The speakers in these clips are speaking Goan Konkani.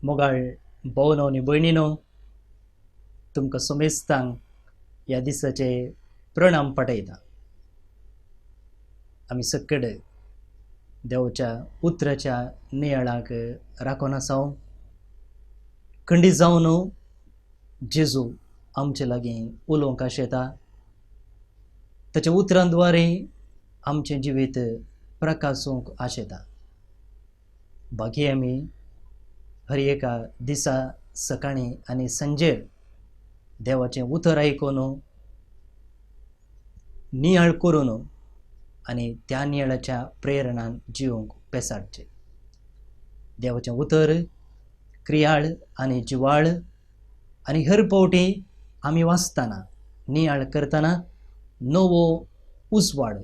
मोगाळ भोवनो आनी भयणीनो, तुमकां समेस्तांक ह्या दिसाचे प्रणाम पाठयता. आमी सकड देवाच्या उतराच्या नियाळाक राखून आसा. खंडीत जावन जेजू आमचे लागीं उलोवंक आशेता. ताच्या उतरां द्वारे आमचें जिवीत प्रकासूंक आशेता. बाकी आमी हर एका दिसा सकाळीं आनी सांजेर देवाचें उतर आयकून नियाळ करून आनी त्या नियाळाच्या प्रेरणान जिवंक पेसाडचें. देवाचें उतर क्रियाळ आनी जिवाळ आनी हर पावटी आमी वाचतना नियाळ करतना नवो उजवाड,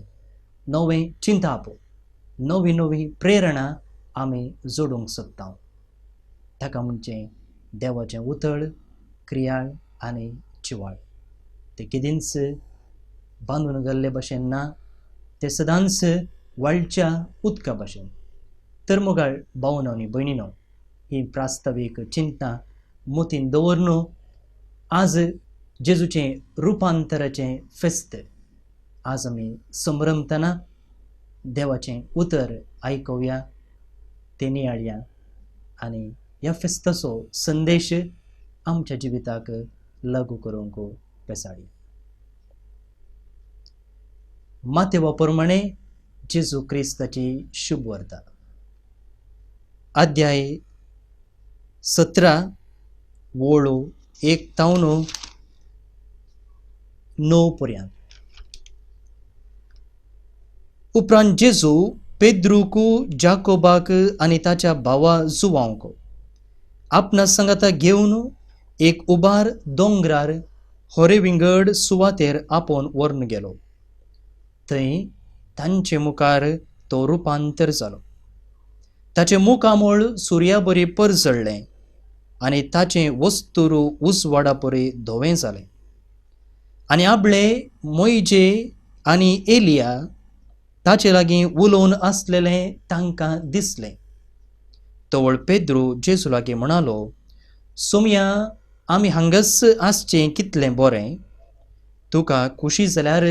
नवें चिंताप, नवी नवी प्रेरणा आमी जोडूंक शकता. ताका म्हणचें देवाचें उतर क्रियाळ आनी जिवाळ. तें केदींच बांदून गेल्ले भशेन ना, तें सदांच वाळच्या उदका भशेन. तर मोगाळ भावनो आनी भयणीनो, ही प्रास्तावीक चिंता मोतीन दवरन आज जेजूचें रुपांतराचें फेस्त आज आमी संभ्रमतना देवाचें उतर आयकुया, तें नियाळया आनी ह्या फेस्ताचो संदेश आमच्या जिविताक लागू करूंक पेसाडया. मातेवा प्रमाणे जेजू क्रिस्ताची शुभ वार्ता, अध्याय 17 वोळो 1 तावन 9 पर्यंत. उपरांत जेजू पेद्रूक, जाकोबाक आनी ताच्या भावा जुवांक आपणा सांगाता घेवन एक उबार दोंगरार होरे विंगड सुवातेर आपोवन व्हरून गेलो. थंय तांचे मुखार तो रुपांतर जालो. ताचें मुखामळ सुर्या बरी परजळ्ळें आनी ताचें वस्तुरू उजवाडा परी धवें जालें. आनी आपले मोयजे आनी एलिया ताचे लागीं उलोवन आसलेलें तांकां दिसलें. तवळ पेद्रू जेजू लागीं म्हणालो, सोमया, आमी हांगाच आसचें कितलें बरें. तुका खुशी जाल्यार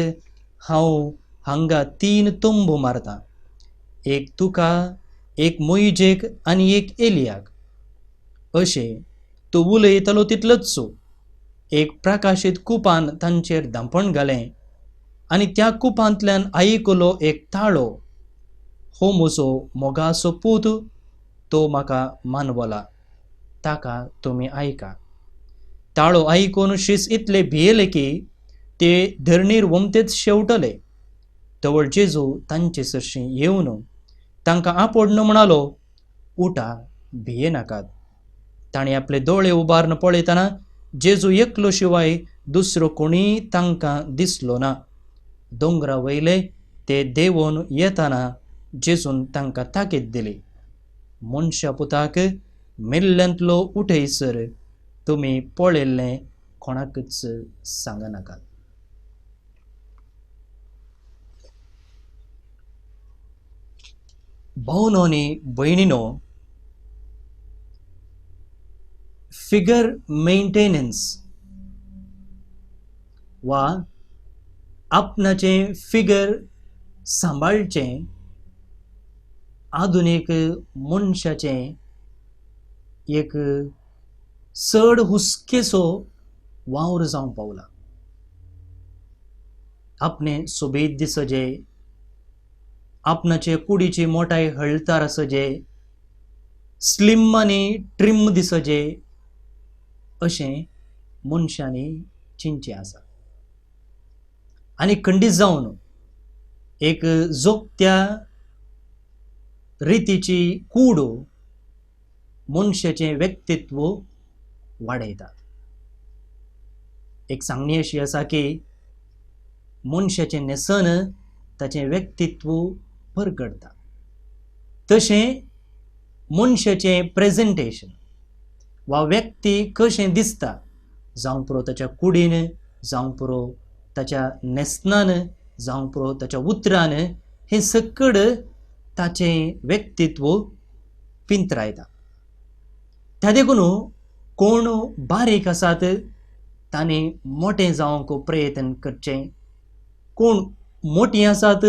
हांव हांगा 3 तंबू मारतां, एक तुका, एक मोयजेक आनी एक एलियाक. अशें तूं उलयतालो तितलोच एक प्रकाशीत कुपान तांचेर धांपण घालें आनी त्या कुपांतल्यान आयकलो एक ताळो, हो म्हजो मोगाचो पूत, तो म्हाका मानवला, ताका तुमी आयका. ताळो आयकून शीस इतले भियेले की ते धरणीर वमतेच शेवटले. तवळ जेजू तांचे सरशीं येवन तांकां आपोडन म्हणालो, उठा, भियेनाकात. ताणें आपले दोळे उबारून पळयतना जेजू एकलो शिवाय दुसरो कोणीय तांकां दिसलो ना. दोंगरा वयले ते देंवोन येतना जेजून तांकां ताकीद दिली, मनशा पुताक मेल्ल्यांतलो उठयसर तुमी पळयल्लें कोणाकच सांगनाकात. भावनो आनी भयणीनो, फिगर मेंटेनन्स वा आपणाचें फिगर सांबाळचें आधुनीक मनशाचें एक चड हुस्केचो वावर जावंक पावला. आपणें सोबीत दिसजे, आपणाचे कुडीची मोटाय हळतार आसजे, स्लिम आनी ट्रिम दिसजे अशें मनशांनी चिंतचें आसा. आनी खंडीत जावन एक जोगत्या रितीची कूड मनशाचें व्यक्तित्व वाडयता. एक सांगणी अशी आसा की मनशाचें न्हेसण ताचें व्यक्तित्व परगटता, तशें मनशाचें प्रेजेंटेशन वा व्यक्ती कशें दिसता, जावं पुरो ताच्या कुडीन, जावं पुरो ताच्या न्हेसणान, जावं पुरो ताच्या उतरान, हें सकड ताचें व्यक्तित्व पिंतरायता. त्या देखून कोण बारीक आसात तांणी मोटें जावंक प्रयत्न करचें, कोण मोटीं आसात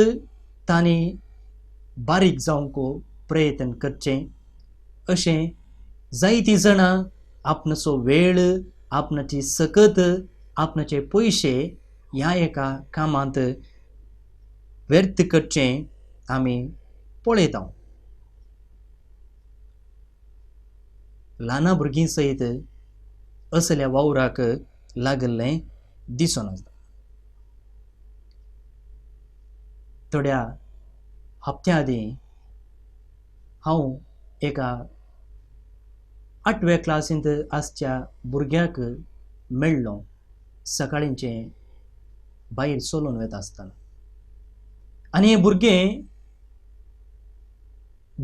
तांणी बारीक जावंक प्रयत्न करचें. अशें जायतीं जाणां आपणाचो वेळ, आपणाची सकत, आपणाचे पयशे ह्या एका कामांत व्यर्थ करचें आमी पळयता. ल्हाना भुरगीं सयत असल्या वावराक लागिल्लें दिसून आसता. थोड्या हप्त्या आदीं हांव एका 8व्या क्लासींत आसच्या भुरग्याक मेळ्ळो सकाळींचें भायर चलून वता आसतना. आनी हें भुरगें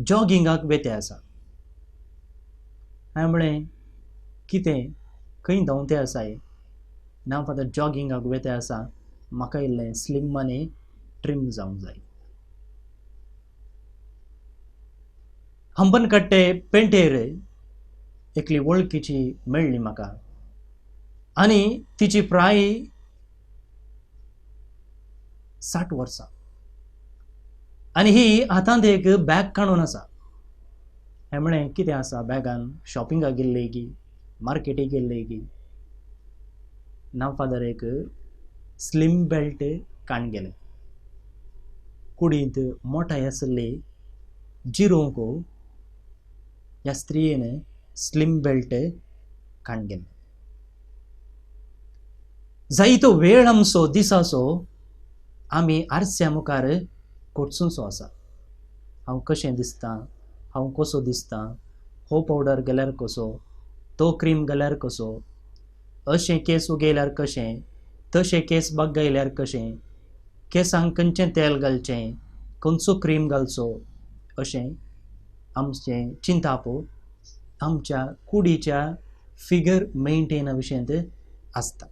जॉगिंगाक वेते आसा. हांवें म्हळें, कितें खंय धांवते आसाय? ना फादर, जॉगिंगाक वेते आसा, म्हाका इल्लें स्लिम आनी ट्रीम जावंक जाय. हंबनकट्टे पेंटेर एकली वळखीची मेळ्ळी म्हाका आनी तिची प्राय 60 वर्सां आनी ही हातांत एक बॅग काडून आसा. हांवें म्हळें, कितें आसा बॅगान? शॉपिंगाक गेल्ली की मार्केटीक गेल्ली की? ना फादर, एक स्लिम बेल्ट काण गेलें. कुडींत मोटाय आशिल्ली जिरोवंक ह्या स्त्रियेन स्लिम बेल्ट काण गेलें. जायतो वेळ आमचो दिसाचो आमी आरस्या मुखार कोटसूचो आसा. हांव कशें दिसता, हांव कसो दिसता, हो पावडर घाल्यार कसो, तो क्रीम घाल्यार कसो, अशें केंस उगयल्यार कशें, तशें केंस बागयल्यार कशें, केंसांक खंयचें तेल घालचें, खंयचो क्रीम घालचो, अशें आमचें चिंताप आमच्या कुडीच्या फिगर मेंटेना विशयांत आसता.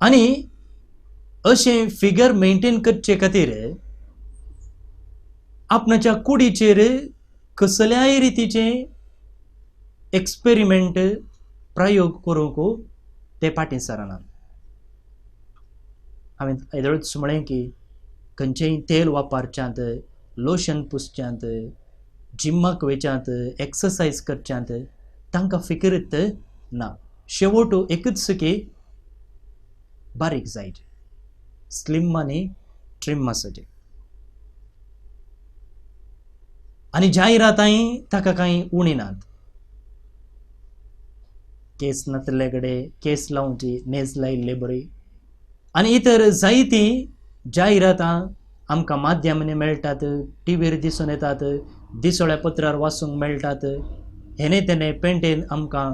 आनी अशें फिगर मेंटेन करचे खातीर आपणाच्या कुडीचेर कसल्याय रितीचे एक्सपेरिमेंट प्रयोग करूंक ते फाटीं सरनात. हांवें येदोळच म्हळें की खंयचेंय तेल वापरच्यांत, लोशन पुसच्यांत, जिम्माक वयच्यांत, एक्सरसायज करच्यांत तांकां फिकिरीत ना. शेवट एकूच की बारीक जायचे, स्लिम आनी ट्रीम आसचें. आनी जायरातांय ताका कांय उणी नात. केस नातिल्ले कडेन केस लावची, नेज लायिल्ले बरी, आनी इतर जायतीं जायरातां आमकां माध्यमांनी मेळटात, टिवीर दिसून येतात, दिसोळ्या पत्रार वाचूंक मेळटात. हेने तेने पेंटेन आमकां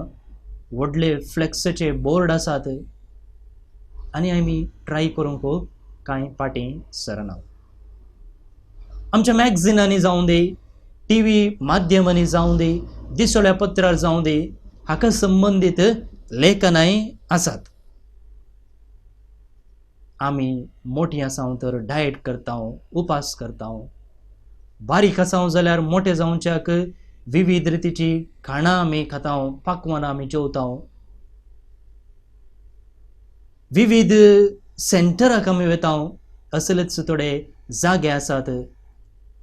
व्हडले फ्लेक्साचे बोर्ड आसात आनी आमी ट्राय करूंक कांय फाटीं सरना. आमच्या मॅगझिनांनी जावं दी, टी व्ही माध्यमांनी जावं दी, दिसोळ्या पत्रार जावं दी, हाका संबंदीत लेखनाय आसात. आमी मोठी आसा तर डायट करता, उपास करता, बारीक आसा जाल्यार मोठे जावच्याक विविध रितीची खाणां आमी खाता, पाकवानां आमी जेवता, विविध सेंटराक आमी वता. असलेच थोडे जागे आसात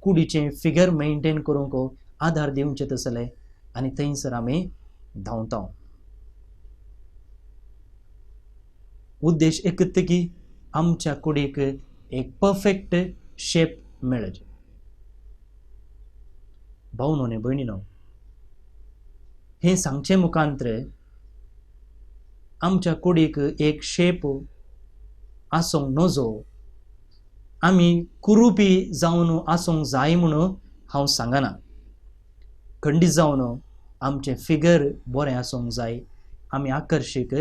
कुडीचें फिगर मेंटेन करूंक आदार दिवचे तसले, आनी थंयसर आमी धांवता. उद्देश एकच की आमच्या कुडीक एक परफेक्ट शेप मेळचे. भावनो न्ही भयणीनो, हें सांगचें मुखांत्र आमच्या कुडीक एक शेप आसूंक नजो, आमी कुरुपी जावन आसूंक जाय म्हणून हांव सांगना. खंडीत जावन आमचें फिगर बरें आसूंक जाय, आमी आकर्शीक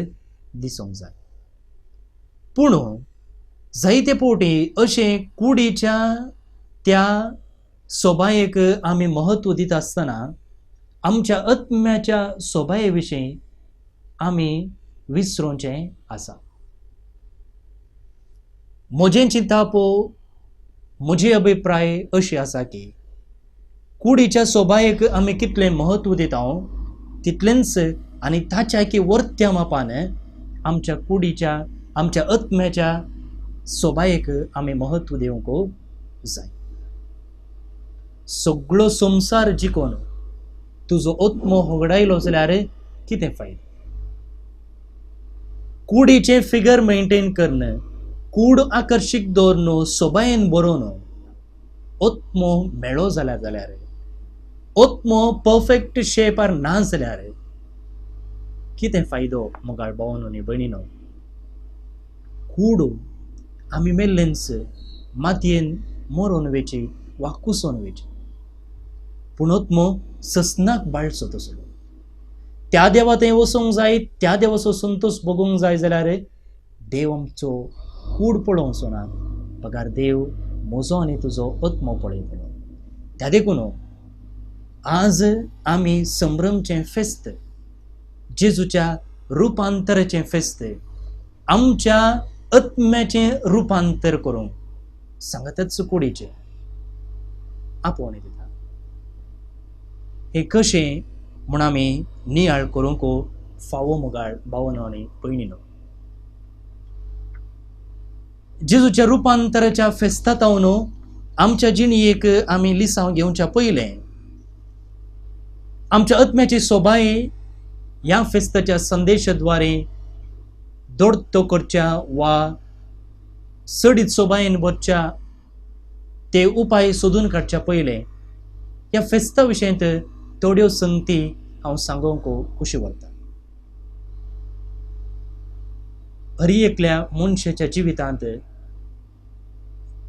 दिसूंक जाय. पूण जायते फावटी अशें कुडीच्या त्या सोबायेक आमी म्हत्व दिता आसतना आमच्या आत्म्याच्या सोबाये विशीं आमी विसरूचें आसा. म्हजें चिंताप, म्हजी अभिप्राय अशी आसा की कुडीच्या सोबायेक आमी कितलें म्हत्व दिता तितलेंच आनी ताच्या की वर्त्या मापान आमच्या कुडीच्या, आमच्या आत्म्याच्या सोबायेक आमी म्हत्व दिवंक जाय. सगळो संवसार जिखून तुजो आत्मो होगडायलो जाल्यार कितें फायदो? कुडीचें फिगर मेंटेन करून, कूड आकर्शीक दवरून, सोबायेन बरोवन आत्मो मेळो जाल्यार जाल्यार, आत्मो परफेक्ट शेपार ना जाल्यार कितें फायदो मोगाळ भावनो न्ही भयणीनो? कूड आमी मेल्लेंच मातयेन मरोन वेची वा कुसोन वेची, पूण आत्मो ससनाक बाळचो तसलो. त्या देवा थंय वचूंक जाय, त्या देवाचो संतोश भोगूंक जाय जाल्यार देव आमचो कूड पळोवचो ना, बगार देव म्हजो आनी तुजो आत्मो पळयतलो. त्या देखून आज आमी संभ्रमचें फेस्त, जेजूच्या रुपांतराचें फेस्त, आमच्या आत्म्याचें रुपांतर करूंक सांगतच कुडीचें आपोवणें दिता. हें कशें म्हूण आमी नियाळ करूंक फावो मोगाळ भावनो आनी भयणीनो. जेजूच्या रुपांतराच्या फेस्ता तावन आमच्या जिणेक आमी लिसांव घेवच्या पयलें आमच्या आत्म्याची सोबाय ह्या फेस्ताच्या संदेशाद्वारे दोडतो करच्या वा चडीत सोबायेन भरच्या ते उपाय सोदून काडच्या पयलें ह्या फेस्ता विशयांत थोड्यो संगती हांव सांगूंक खुशी व्हरता. हर एकल्या मनशाच्या जिवितांत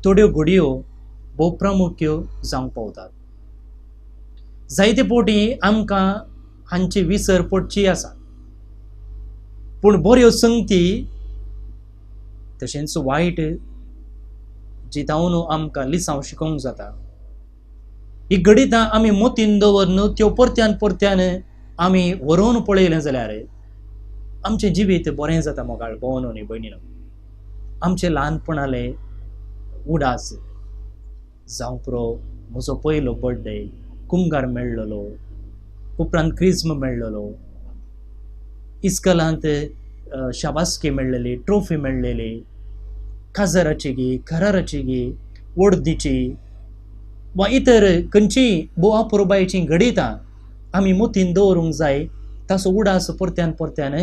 थोड्यो घडयो भोव प्रामुख्य जावंक पावतात. जायते फावटी आमकां हांची विसर पडची आसा, पूण बऱ्यो संगती तशेंच वायट जितावन आमकां लिसांव शिकोवंक जाता. ही घडितां आमी मतीन दवरून त्यो परत्यान परत्यान आमी व्हरून पळयलें जाल्यार आमचें जिवीत बरें जाता. मोगाळ भोवन आनी भयणीनो, आमचें ल्हानपणाले उडास जावं पुरो म्हजो पयलो बर्थडे, कुमगार मेळ्ळलो, उपरांत क्रिज्म मेळ्ळलो, इस्कलांत शाबासकी मेळ्ळली, ट्रॉफी मेळ्ळेली, काजराची गी, कराराची गी, वडदीची वा इतर खंयचीय भोव अपुरबायेचीं घडितां आमी मतीन दवरूंक जाय. ताचो उडास परत्यान परत्यान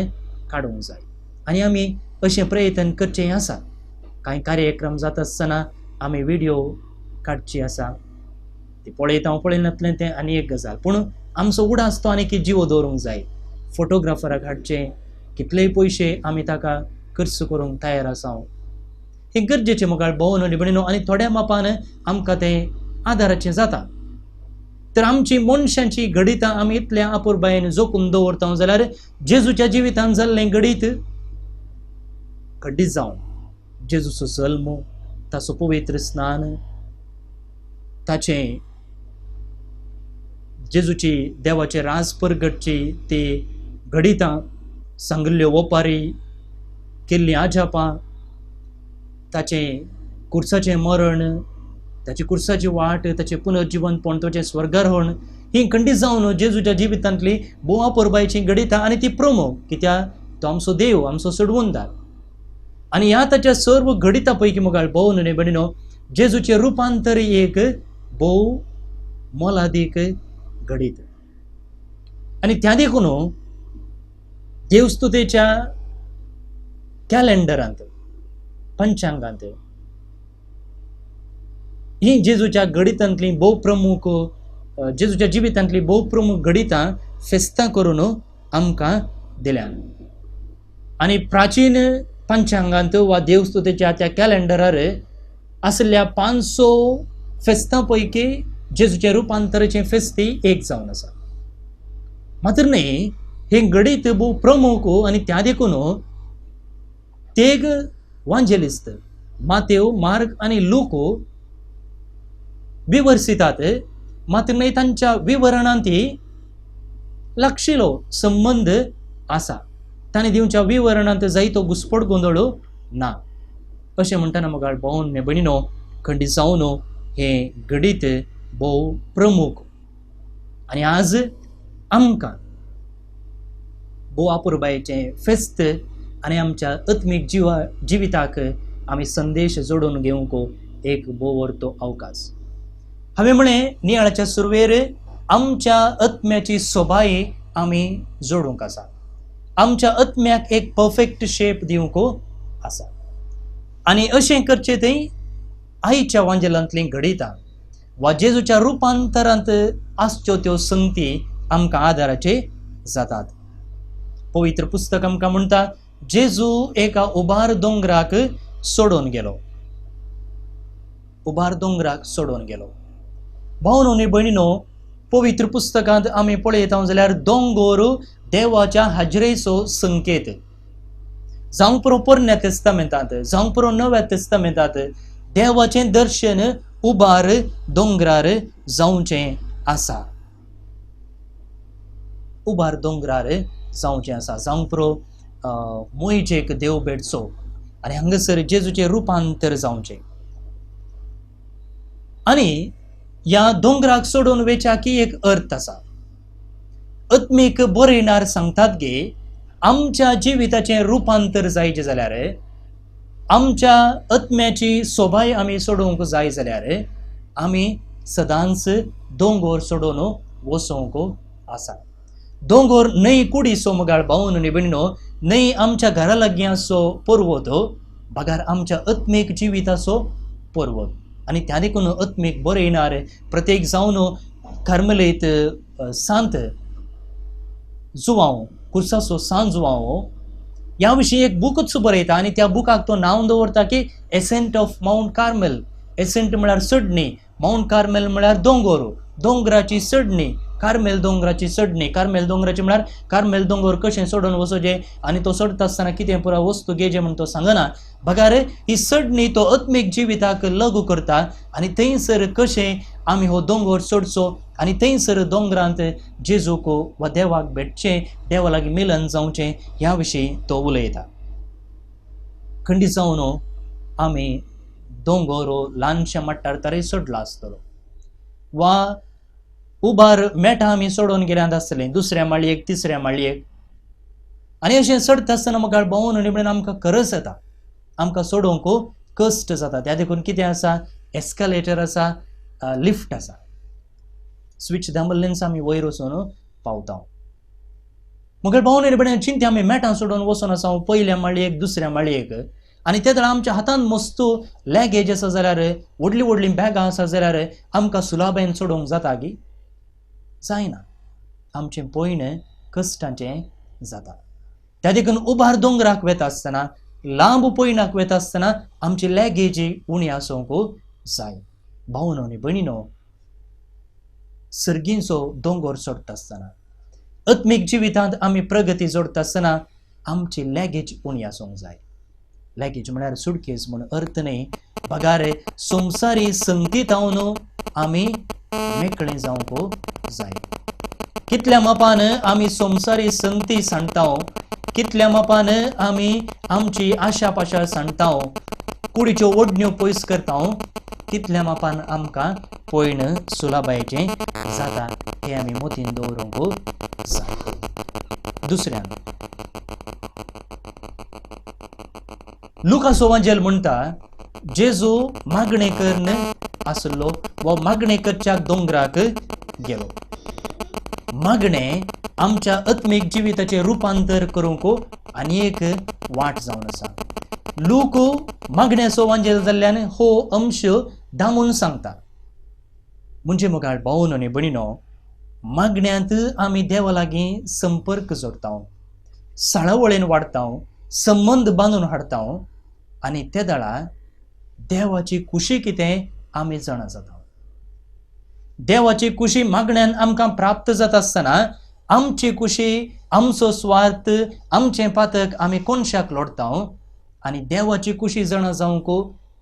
काडूंक जाय आनी आमी अशें प्रयत्न करचें आसा. कांय कार्यक्रम जाता आसतना आमी व्हिडियो काडची आसा, ती पळयता हांव पळयनातलें तें आनी एक गजाल, पूण आमचो उडास तो आनी जिवो दवरूंक जाय. फोटोग्राफराक हाडचें, कितलेय पयशे आमी ताका खर्च करूंक तयार आसा, हें गरजेचें मोगाळ भोवन आनी भयणीनो, आनी थोड्या मापान आमकां तें आदाराचें जाता. तर आमची मनशांची घडितां आमी इतल्या अपुरबायेन जोखून दवरता जाल्यार जेजूच्या जिवितांत जाल्लें घडीत खंडीत जावन जेजूचो जल्म, ताचो पवित्र स्नान, ताचें जेजूची देवाचे राज परगटची ती घडितां, सांगिल्ल्यो ओपारी, केल्लीं आजापां, ताचें कुर्साचें मरण, ताची कुर्साची वाट, ताचें पुनर्जिवनपण, ताचें स्वर्गारोहण, ही खंडीत जावन जेजूच्या जिवितांतली भोव अपुरबायेचीं घडितां आनी ती प्रमुख, कित्याक तो आमचो देव, आमचो सोडवणदार. आनी ह्या ताच्या सर्व घडितां पैकी मोगाळ भोव न्हय भयणीनो, जेजूचें रुपांतर एक भोव मोलादीक घडीत. आनी त्या देखून देवस्तुतेच्या कॅलेंडरांत, पंचांगांत ही जेजूच्या घडितांतली भोव प्रमुख, जेजूच्या जिवितांतली भोव प्रमुख घडितां फेस्तां करून आमकां दिल्यान. आनी प्राचीन पंचांगांत वा देवस्तुतेच्या त्या कॅलेंडरार आशिल्ल्या 500 फेस्तां पैकी जेजूच्या रुपांतराचें फेस्ती एक जावन आसा. मात्र न्हय, हें घडीत भोव प्रमुख आनी त्या देखून तेग वांजेलिस्त मातेव, मार्क आनी लूक विवर्सितात, मात्र न्हय तांच्या विवरणांत लागशिलो संबंद आसा. ताणें दिवच्या विवरणांत जायतो घुस्पट गोंदळ ना. अशें म्हणटना मोगाळ भोवन भयणीनो, खंडीत जावन हें घडीत भोव प्रमुख आनी आज आमकां भोव अपुरबायेचें फेस्त आनी आमच्या आत्मीक जिविताक आमी संदेश जोडून घेवंक एक भोव वर्तो अवकाश. हांवें म्हळें नियाळाच्या सुरवेर आमच्या आत्म्याची सोबाय आमी जोडूंक आसा, आमच्या आत्म्याक एक परफेक्ट शेप दिवंक आसा. आनी अशें करचें थंय आयच्या वांजेलांतलीं घडितां वा जेजूच्या रुपांतरांत आसच्यो त्यो संगती आमकां आदाराचे जातात. पवित्र पुस्तक आमकां म्हणटा, जेजू एका उबार दोंगराक सोडून गेलो, उबार दोंगराक सोडून गेलो. भावनो आनी भयणीनो, पवित्र पुस्तकांत आमी पळयता जाल्यार दोंगोर देवाच्या हाजरेचो संकेत. जावंक पुरो पोरण्या तेस्तामेंतांत, जावंक पुरो नव्या तेस्तामेंतांत देवाचें दर्शन उबार दोंगरार जावचें आसा, उबार दोंगरार जावचें आसा. जावंक पुरो मोयजेक देव भेटचो आनी हांगासर जेजूचें रुपांतर जावचें. आनी ह्या दोंगराक सोडून वेच्याकी एक अर्थ आसा. आत्मीक बरयणार सांगतात गे, आमच्या जिविताचें रुपांतर जायचें जाल्यार, आमच्या आत्म्याची सोबाय आमी सोडोवंक जाय जाल्यार आमी सदांच दोंगोर सोडून वचोवंक आसा. दोंगोर न्हय कुडीचो मोगाळ भावन आनी भयणीनो, न्हय आमच्या घरा लागीं आसचो पर्वत, बगार आमच्या आत्मीक जिविताचो पर्वत. आनी त्या देखून आत्मीक बरयणार प्रत्येक जावन कार्मेलीत सांत जुवांव, कुर्साचो सांत जुवांव ह्या विशीं एक बुकूच बरयता आनी त्या बुकाक तो नांव दवरता की ascent of mount Carmel, ascent म्हळ्यार चडणी, मावंट कार्मेल म्हळ्यार दोंगोर, दोंगराची चडणी, कार्मेल दोंगराची चडणी. कार्मेल दोंगराची म्हळ्यार कार्मेल दोंगर कशें चडोवन वचोचें आनी तो चडटा आसतना कितें पुरा वस्तू घेवचें म्हूण तो सांगना. बगार ही चडणी तो आत्मीक जिविताक लागू करता आनी थंयसर कशें आमी हो दोंगर चडचो आनी थंयसर दोंगरांत जेजूक वा देवाक भेटचें, देवा लागीं मिलन जावचें ह्या विशीं तो उलयता. खंडीत जावन आमी दोंगर ल्हानशा मट्टार तरी चडला आसतलो वा उबार मेटां आमी चडोवन गेल्यात आसतलें, दुसऱ्या माळयेक, तिसऱ्या माळयेक. आनी अशें चडटा आसतना म्हाका भोंवून आनी म्हणून आमकां खरस येता, आमकां चडोवंक कश्ट जाता. त्या देखून कितें आसा, एस्कलेटर आसा, लिफ्ट आसा, स्विच दामल्ल्यान आमी वयर वचून पावता. मगेर भोंवून आनी म्हणून चिंत्या आमी मेटां चडोवन वचून आसा पयल्या माळयेक, दुसऱ्या माळयेक, आनी ते वेळार आमच्या हातान मस्त लॅगेज आसा जाल्यार, व्हडलीं व्हडलीं बॅगां आसा जाल्यार आमकां सुलाबेन चडोवंक जाता गी? जायना. आमचें पयण कश्टांचें जाता. त्या देखून उबार दोंगराक वता आसतना, लांब पयणाक वता आसतना आमची लॅगेज उणी आसूंक जाय. भावनो आनी भयणीनो, सर्गींचो दोंगर चडटा आसतना, आत्मीक जिवितांत आमी प्रगती जोडटा आसतना आमची लॅगेज उणी आसूंक जाय. लॅगेज म्हळ्यार सुटकेज म्हूण अर्थ न्हय, बगार संवसारी संगतींत आमी मेकळें जावंक जाय. कितल्या मापान आमी संवसारी संगती सांडटा, कितल्या मापान आमी आमची आशा पाशा सांडटा, कुडीच्यो ओडण्यो पयस करता, तितल्या मापान आमकां पयण सुलाबायेचें जाता हें आमी मतीन दवरूंक जाय. दुसऱ्यान लुकास ओवांजेल म्हणटा, जेजू मागणें करून आसलो वा मागणें करच्या दोंगराक गेलो. मागणें आमच्या आत्मीक जिविताचें रुपांतर करूंक आनी एक वाट जावन आसा. लूक मागण्याचो वांजेल जाल्ल्यान हो अंश दामून सांगता. म्हणजे मुखार भावन आनी भयणीनो, मागण्यांत आमी देवा लागीं संपर्क जोडटा, साळावळेन वाडटा, संबंद बांदून हाडटा आनी ते दळा देवाची खुशी कितें आमी जाणा जाता. देवाची खुशी मागण्यान आमकां प्राप्त जाता आसतना आमची खुशी, आमचो स्वार्थ, आमचें पातक आमी कोनशाक लोडटा आनी देवाची खुशी जाणा जावंक,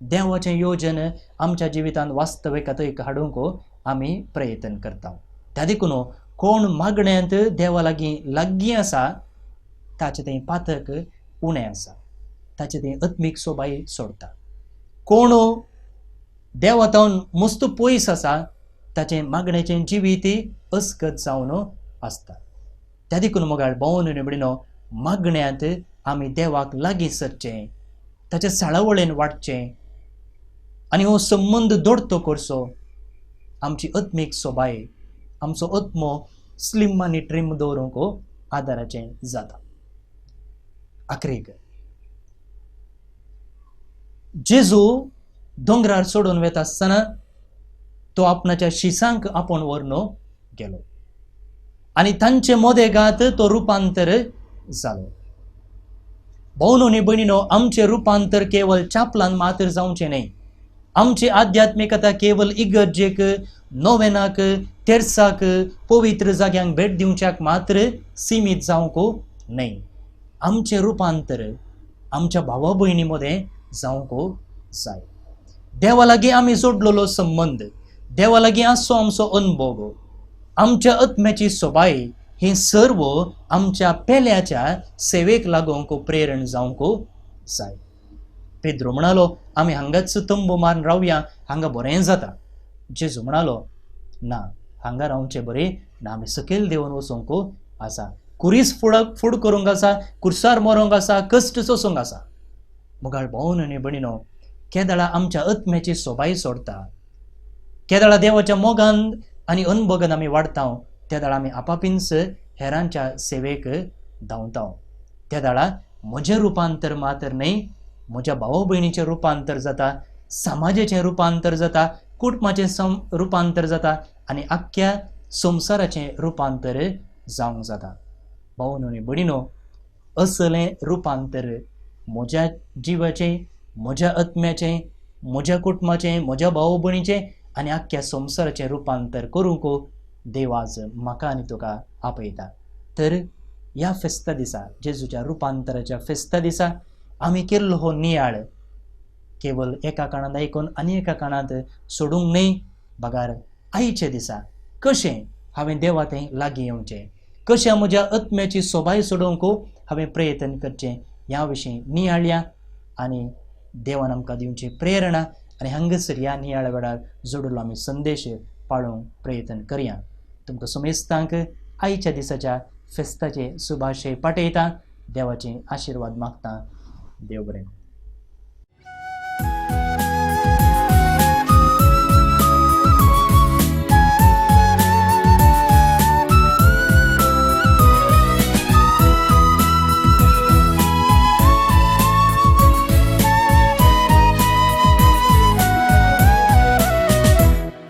देवाचें योजन आमच्या जिवितांत वास्तविकतेक हाडूंक आमी प्रयत्न करता. त्या देखून कोण मागण्यांत देवा लागीं लागीं आसा ताचें तें पातक उणें आसा, ताचें तें आत्मीक सोबाय सोडटा. कोण देवातावन मस्त पयस आसा ताचें मागण्याचें जिवीत अस्कत जावन आसता. त्या देखून मोगाळ भोवन आनी भयणीनो, मागण्यांत आमी देवाक लागीं सरचें, ताच्या साळावळेन वाडचें आनी हो संबंद दोडतो करचो. आमची आत्मीक सोबाय, आमचो आत्मो स्लिम आनी ट्रीम दवरूंक आदाराचें जाता. आखरेक जेजू दोंगरार चडून वता आसतना तो आपणाच्या शिसांक आपोवन व्हरून गेलो आनी तांचे मदेगात तो रुपांतर जालो. भोवन आनी भयणीनो, आमचें रुपांतर केवल चापलान मात्र जावचें न्हय. आमची आध्यात्मिकता केवल इगर्जेक, नोवेनाक, तेर्साक, पवित्र जाग्यांक भेट दिवच्याक मात्र सीमीत जावंक न्हय. आमचें रुपांतर आमच्या भावा भयणी मदें जावंक जाय. देवा लागीं आमी जोडलेलो संबंद, देवा लागीं आसचो आमचो अनुभव, आमच्या आत्म्याची सोबाय ही सर्व आमच्या पेल्याच्या सेवेक लागूंक प्रेरण जावंक जाय. पेद्रो म्हणालो, आमी हांगाच तंबू मारून रावया, हांगा बरें जाता. जेजू म्हणालो, ना, हांगा रावचें बरें ना, आमी सकयल देंवन वचूंक आसा, कुरीस फुड करूंक आसा, कुर्सार मरोंक आसा, कश्ट सोसूंक आसा. मुगाळ भोवन आनी भयणीनो, केदळा आमच्या आत्म्याची सोबाय सोडटा, केदळा देवाच्या मोगान आनी अनभोगान आमी वाडटा, त्या वेळार आमी आपापींच हेरांच्या सेवेक धांवता. त्या वेळार म्हजें रुपांतर मात्र न्हय, म्हज्या भाव भयणीचें रुपांतर जाता, समाजाचें रुपांतर जाता, कुटुंबाचें रुपांतर जाता आनी आख्ख्या संवसाराचें रुपांतर जावंक जाता. भावनो आनी भयणीनो, असलें रुपांतर म्हज्या जिवाचें, म्हज्या आत्म्याचें, म्हज्या कुटुंबाचें, म्हज्या भाव भयणीचें आनी आख्ख्या संवसाराचें रुपांतर करूंक देव आज म्हाका आनी तुका आपयता. तर ह्या फेस्ता दिसा, जेजूच्या रुपांतराच्या फेस्ता दिसा आमी केल्लो हो नियाळ केवल एका काणांत आयकून आनी एका काणांत सोडूंक न्हय, बगार आयच्या दिसा कशें हांवें देवा थंय लागीं येवचें, कशें म्हज्या आत्म्याची सोबाय सोडोवंक हांवें प्रयत्न करचें ह्या विशीं नियाळया आनी देवान आमकां दिवची प्रेरणा आनी हांगासर ह्या नियाळा वेळार जोडिल्लो आमी संदेश पाळूंक प्रयत्न करया. तुमकां समेस्तांक आयच्या दिसाच्या फेस्ताचे शुभाशय पाठयता. देवाचे आशिर्वाद मागता. देव बरें.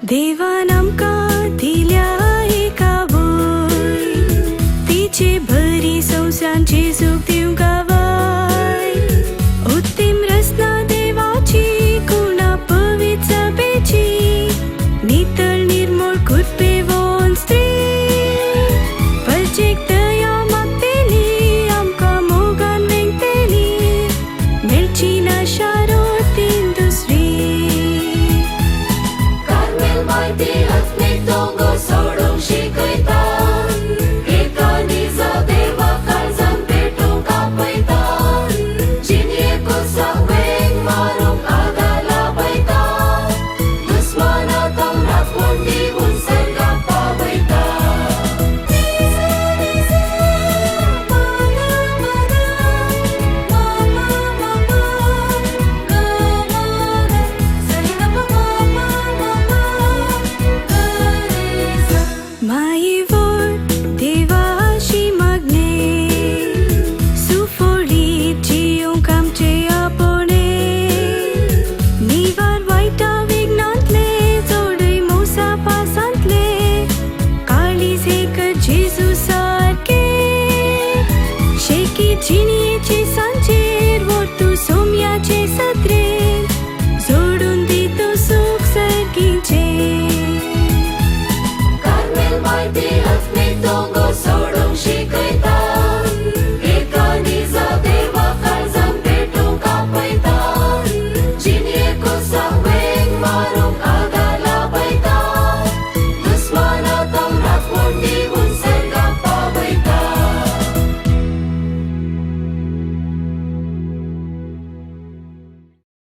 देवान आमकां दिल्या एका वय, तिचे बरी संवसांची सुख दिवंक गावाय. उत्तीम रचना देवाची, कुणा पवित्र सभेची, नितळ निर्मळ कृपेवन स्त्री, परजेक दया मागतेली, आमकां मोगान वेंगतेली, मेळची ना शारोतीन दुसरी. कार्मेल मायती आत्मीक दोंगर सोडूंक शिकयता, एका निजा देवा काळजान पेटूंक आपयता, जिणयेक वेंग मारूंक